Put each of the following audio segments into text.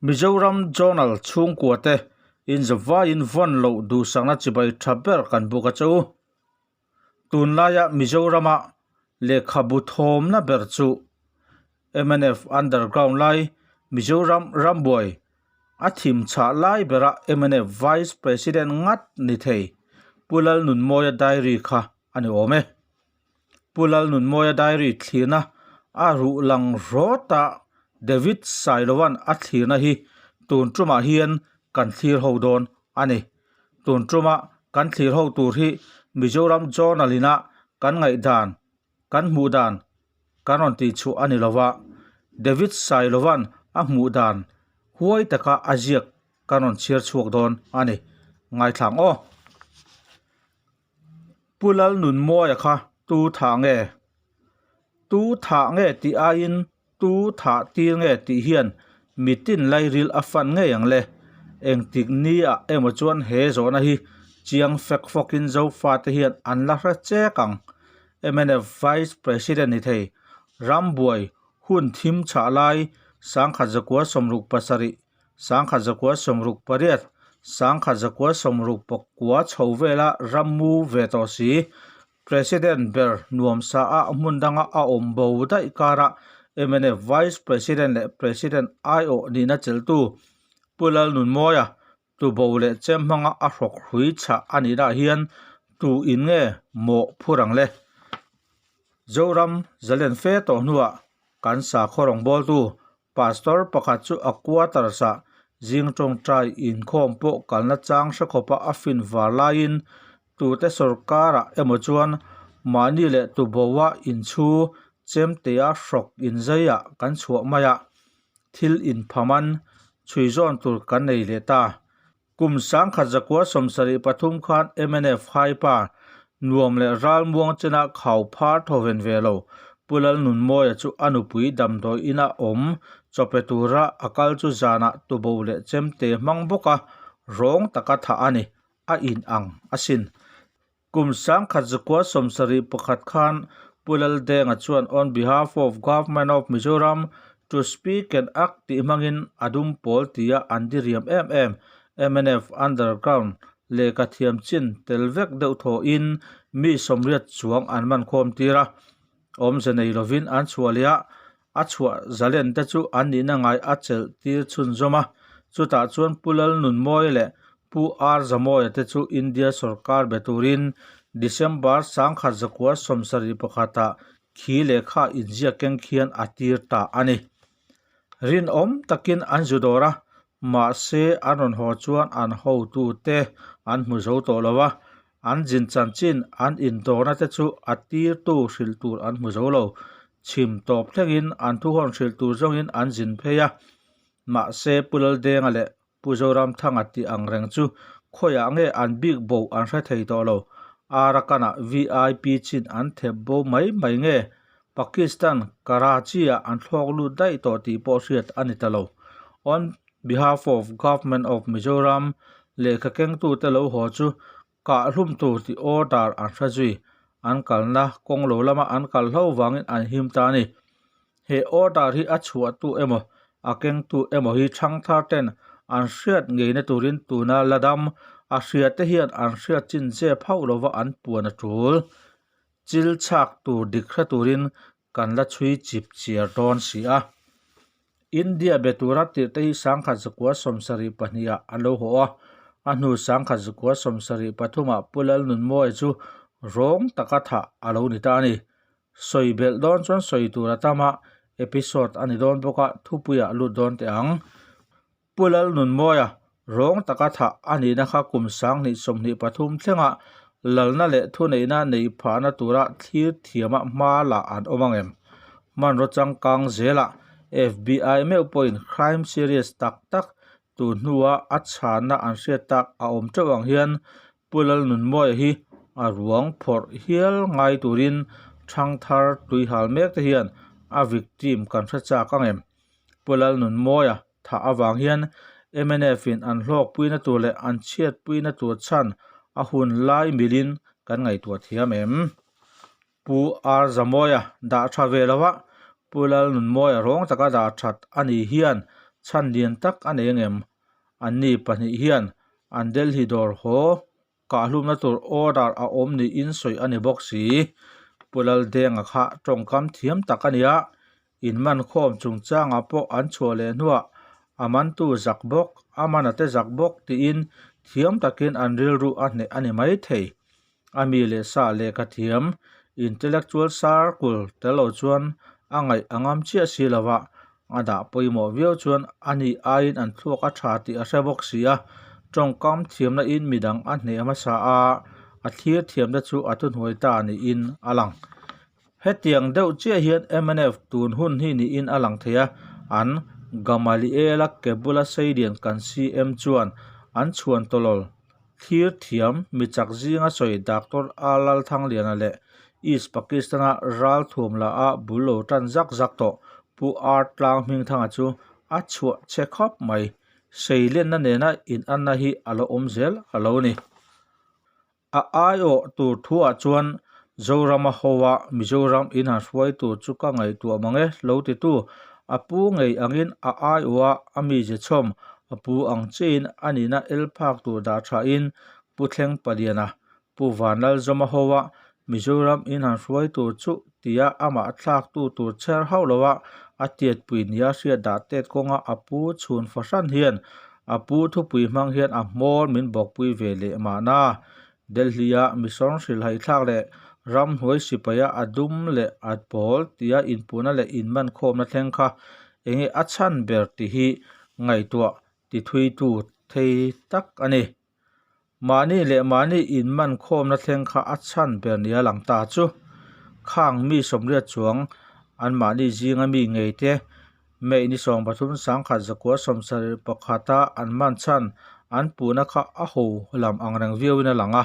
Mizoram Journal chhungkua te inzavaiin vawn loh duhsakna chibai tha ber kan buk a che u. Tunlaia Mizorama lehkhabu thawmna ber chu mnf Underground lai Mizoram rambuai a thim chhah lai bera mnf Vice President ngat ni thei Pu Lalnunmawia diary kha a ni awm e. Pu Lalnunmawia diary thlirna a ruh lang rawt a, David Sailova'n a thlirna hi tun tumah hian kan thlir ho dawn a ni. Tun tuma kan thlir ho tur hi Mizoram Journal ina kan ngaihdan, kan hmuh dan kan rawn tih chhuah a ni lova, David Sailova'n a hmuh dan huai taka a ziak kan rawn chhiar chhuak dawn a ni. Ngaithlang aw. Pu Lalnunmawia kha tu thah nge? Tu thah nge tih aiin tu thah tir nge tih hian mitin lairil a fan ngei ang le. Engtik ni ah emaw chuan he zawhna hi chiang fek fawkin Zofate hian an la hre chek ang. Mnf Vice President ni thei Rambuai hun thim chhah lai 1967 1968, 1969 chho vela rammu ve tawh si, President ber nuamsa a hmun danga a awm bo daih karah mnf Vice President leh President aiawh nihna chelhtu Pu Lalnunmawia tubo leh chem hmanga a hrawk hrui chhah a nihnaah hian tu in nge mawh phur ang le? Zoram zalen fe tawh hnuah kan sakhaw rawngbawltu Pastor pakhat chu a quarters ah zing tawngtai inkhawm pawh kalna chang hre khawpa a fin var laiin tute sorkar ah emaw chuan mahni leh tuboa inchhu chemtea hrawk inzai ah kan chhuah mai a, thil inphaman chhui zawn tur kan nei leh ta. Kum 1973 khan mnf Haipa nuam leh ralmuang chena khau phar thawven ve lo Pu Lalnunmawia chu a nupui damdawi ina awm chawpe tura a kal chu zanah tubo leh chemte hmang bawk a, rawng taka thah a ni, a in ang asin. Kum 1971 khan Pu Laldenga chuan On behalf of Government of Mizoram to speak and act tih hmangin a dum pawl tia an diriam em em mnf underground lehkha thiam chin tel vek deuh thawhin mi sawmriat chuang an man khawm tir a. Awmze nei lovin an chhuah leh a, a chhuah zalen te chu an nihna ngai a chelh tir chhunzawm a. Chutah chuan Pu Lalnunmawia leh Pu R Zamawia te chu India sorkar be turin December 1971 ah khi lehkha inziak keng khian a tir ta a ni. Rinawm takin an zu dawr a, mahse an rawn haw chuan an hotute an hmu zo tawh lo a, An zin chanchin an indawrna te chu a tirtu hrilh tur an hmu zo lo. Chhim tawp thlengin an thuhawn hrilh tur zawngin an zin phei a. Mahse Pu Laldenga leh Pu Zoramthanga tih ang reng chu khawiah nge an bik bo an hre thei tawh lo. Arakan-ah VIP chin an thep bo mai mai nge Pakistan Karachi-ah an thlawk lut daih tawh tih pawh hriat a ni ta lo. On behalf of Government of Mizoram lehkha kengtute lo haw chu kah hlum tur tih order an hre zui. An kalna kawng lo lama an kal hlo vangin an him ta a ni. He order hi a chhuahtu emaw a kengtu emaw hi thangthar ten an hriat ngeina turin tuna la dam a hriate hian an hriat chin zep hauh lova an puan a tul. Chil chhak tur dik hre turin kan la chhui chip chiar dawn si a. India be tura tirhte hi 1972 ah an lo haw a, a hnu 1973 ah Pu Lalnunmawia chu rawng taka thah a lo ni ta a ni. Sawi belh dawn chuan sawi tur a tam a, episode a ni dawn bawk a, thupuiah lut dawn teh ang. Pu Lalnunmawia rawng taka thah a nihna kha kum 2023 thlengah lalna leh thuneihna neih phahna tura thlir thiama hma lah an awm ang em? Hmanraw changkang zelah FBI meuh pawhin crime serious tak tak tun hnua a chhanna an hriat tak a awm teuh ang hian Pu Lalnunmawia hi a ruang phawrh hial ngai turin thangthar tuihal mek te hian a victim kan hre chak ang em? Pu Lalnunmawia thah avang hian mnf in an hlawkpuina tur leh an chhiatpuina tur chhan a hun lai milin kan ngaihtuah thiam em? Pu R Zamawia dah tha ve lova Pu Lalnunmawia rawng taka dah that a ni hian chhan lian tak a nei angem? Anni pahnih hian an Delhi dawr haw kahhlumna tur order a awm niin sawi a ni bawk si. Pu Laldenga kha tawngkam thiam tak a nia, inmankhawm chungchangah pawh an chhuah leh hnuah a mantu zak bawk, a mana te zak bawk tiin thiam takin an rilru a hneh a ni maithei. A mi leh sa lehkha thiam, intellectual circle, tel lo chuan a ngaih a ngam chiah si lo a, a dah pawimawh viau chuan a ni aiin an thluak a tha tih a hre bawk si a, tawngkam thiamna in midang a hneh hmasa a, a thlir thiamna chu a thuhnuai ta niin a lang. Hetiang deuh chiah hian mnf tun hun hi niin a lang thei a, an Gamaliela ke bula seilian kan CM chuan an chhuan tawlawl thlir thiam mi chak zinga sawi Doctor A Lalthangliana leh East Pakistan-a ral thuam la a bul lo tan zak zak tawh Pu R Tlanghmingthanga chu a chhuah che khawp mai. Seilenna nena inanna hi a lo awm zel a lo ni. A aiawh tur thuah chuan Zorama hoa Mizoram in han hruai tur chu ka ngaihtuah mang e lo titu a pu ngei angin a aiawha a mize chhawm a pu ang chiahin a nihna el phak tur dah thain Pu Thleng Paliana, Pu Vanlalzawma hoa Mizoram in han hruai tur chu tia amah thlaktu tur chher hauh loa a tiatpui nia hriat dah tet kawnga a pu chhun fahran hian A pu thupui hmang hian a hmawr min bawkpui ve leh mahna. Delhi-a misawng hrilhhaithlak leh ramhnuai sipaia a dum leh a pawl tia inpuhna leh inmankhawmna thleng kha enge a chhan ber tih hi ngaihtuah tithuitu thei tak a ni. Mahni leh mahni inmankhawmna thleng kha a chhan ber nia lang ta chu khang mi sawmriat chuang anmahni zinga mi ngei te May ni 13 1971 a an man chhan an puhna kha a ho lam angreng viauin a lang a,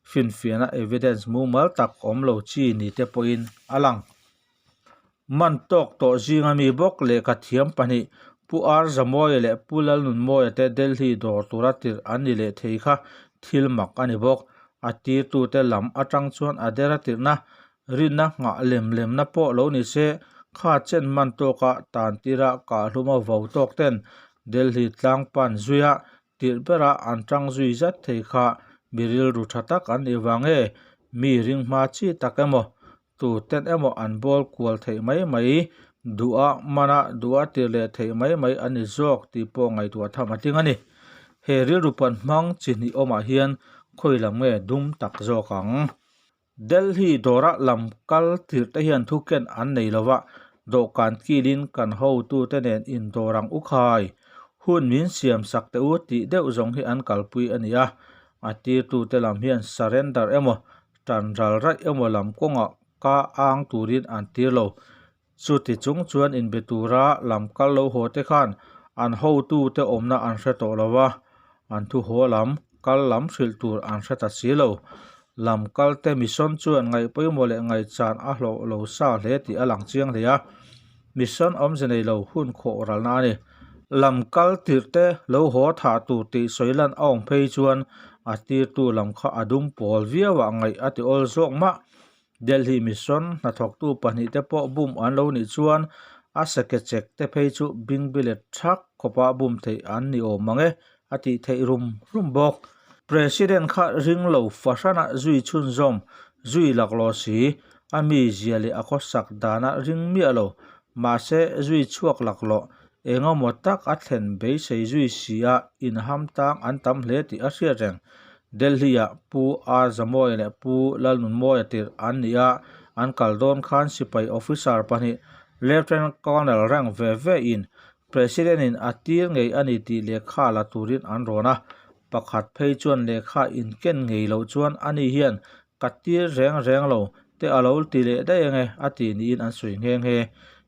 finfiahna evidence mumal tak awm lo chi ni te pawhin a lang. Man tawk tawh zinga mi bawk lehkha thiam pahnih Pu R Zamawia leh Pu Lalnunmawia te Delhi dawr tura tirh an ni leh thei kha thil mak a ni bawk. A tirtute lam atang chuan a dera tirhna rinna nghah lem lemna pawh lo ni se kha chen man tawka tan tira kahhluma vo tawk ten Delhi tlang pan zuia Tirh berah an tang zui zat thei kha mi rilru tha tak an nih vang e, mi ring hma chi tak emaw, tu ten emaw an bawl kual theih mai mai, duha mana duha tir leh theih mai mai a ni zawk tih pawh ngaihtuah tham a tling a ni. He rilru pan hmang chi hnih awmah hian khawi lam nge dum tak zawk ang? Delhi dawra lam kal tirh te hian thu ken an nei lo va, dawhkan kilin kan hotute nen indawr ang u khai, hun min siam sak teh u tih deuh zawng hi an kalpui a ni a. A tirtute lam hian surrender emaw, tan ral raih emaw lam kawngah ka ang turin an tir lo. Chuti chung chuan inbe tura lam kal lo haw te khan an hotute awmna an hre tawh lo va, an thu haw lam, kal lam hrilh tur an hre ta si lo. Lam kalte mission chuan ngaih pawimawh leh ngaihchan a hlawh lo sa hle tih a lang chiang hle a, mission awmze nei lo hun khawh ralna a ni. Lam kal tirhte lo haw thah tur tih sawi lan a awm phei chuan a tirtu lam kha a dum pawl viauah ngaih a ti awl zawk mah. Delhi Mission hnathawktu pahnihte pawh bum an lo nih chuan a sekechek te phei chu bingbilet thak khawpa bum theih an ni awm mang e a tih theih rum rum bawk. President kha ring lo fahrana zui chhunzawm zui laklawh si, a mizia leh a khawsak dana ring miah lo, mahse zui chhuak laklawh engemaw tak a thlen beisei zui si a inham tang an tam hle tih a hriat reng. Delhi-ah Pu R Zamawia leh Pu Lalnunmawia tirh an ni a, an kal dawn khan sipai officer pahnih Lieutenant Colonel rank ve ve in President-in a tir ngei a ni tih lehkha la turin an rawn a, pakhat phei chuan lehkha inken ngei loh chuan ani hian Ka tir reng reng lo, te a lo ti leh daih ange a ti niin an sawi nghe nghe.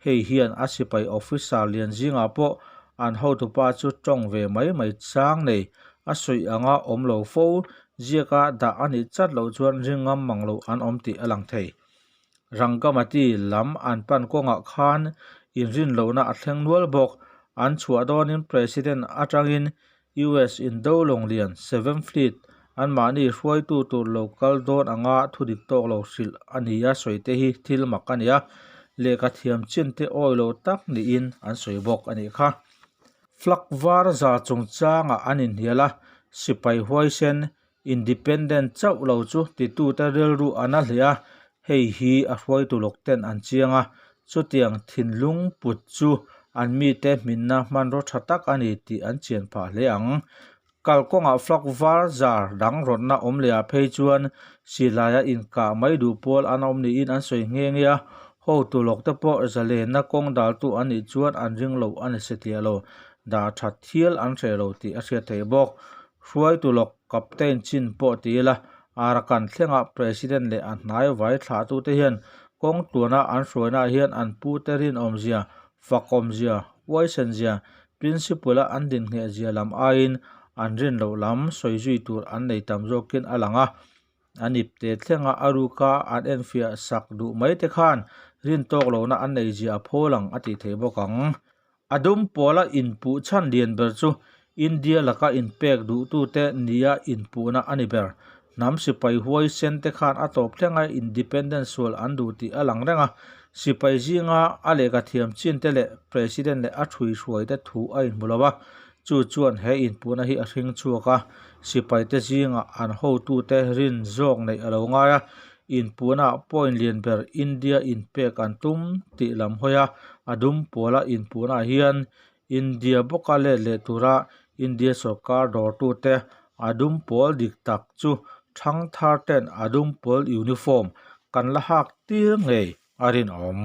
Hei hian a sipai officer lian zingah pawh an hotupa chu tawng ve mai mai chang nei, a sawi anga awm lo fo, ziaka dah a nih chat loh chuan ring ngam mang lo an awm tih a lang thei. Rangamati lam an pan kawngah khan inrin lohna a thleng nual bawk. An chhuah dawnin President atangin US Indo Lawnglian, Seventh Fleet, anmahni hruaitu tur lo kal dawn anga thudik tawk lo hrilh a ni a sawi te hi thil mak a ni a, lehkha thiam chin te awi lo tak niin an sawi bawk a nih kha. Flag var zar chungchangah an inhnial a, sipai huaisen, independent chauh lo chu titute rilru a na hle a, hei hi a hruaitu lawk ten an chiang a, chutiang thinlung put chu an mite hminna hmanraw tha tak a ni tih an chian phah hle ang. Kalkawngah flag var zar dang rawtna awm leh ah phei chuan silaia inkah mai duh pawl an awm niin an sawi nghe nghe a, hotu lawk te pawh zalenna kawng daltu an nih chuan an ring lo a ni satliah lo, dah that thial an hreh lo tih a hriat theih bawk. Hruaitu lawk Captain chin pawh ti ila, Arakan thlenga President leh a hnai vai thlahtute hian kawng tluana an hruainaah hian an pute rinawmzia, fakawmzia, huaisenzia, Principle-a an dinhneh zia lam aiin an rin loh lam sawi zui tur an nei tam zawkin a lang a. An ipte thlenga a ruka an enfiah sak duh mai te khan rin tawk lohna an nei zia a phaw lang a tih theih bawk ang. A dum pawla inpuh chhan lian ber chu India laka inpek duhtute nia inpuhna a ni ber. Hnam sipai huaisen te khan a tawp thlenga independence sual an duh tih a lang reng a, sipai zinga a lehkha thiam chin te leh President leh a ṭhuihruai te thu a inhmu lo a, chu chuan he inpuhna hi a hring chhuak a, sipai te zingah an hotute rin zawk neih a lo ngai a, inpuhna ah point lian ber India inpek an tum tih lam hawi a, a dum pawla inpuhna ah hian India bawka let leh tura India sorkar dawrtute a dum pawl dik tak chu thangthar ten a dum pawl uniform kan la hak tir ngei a rinawm.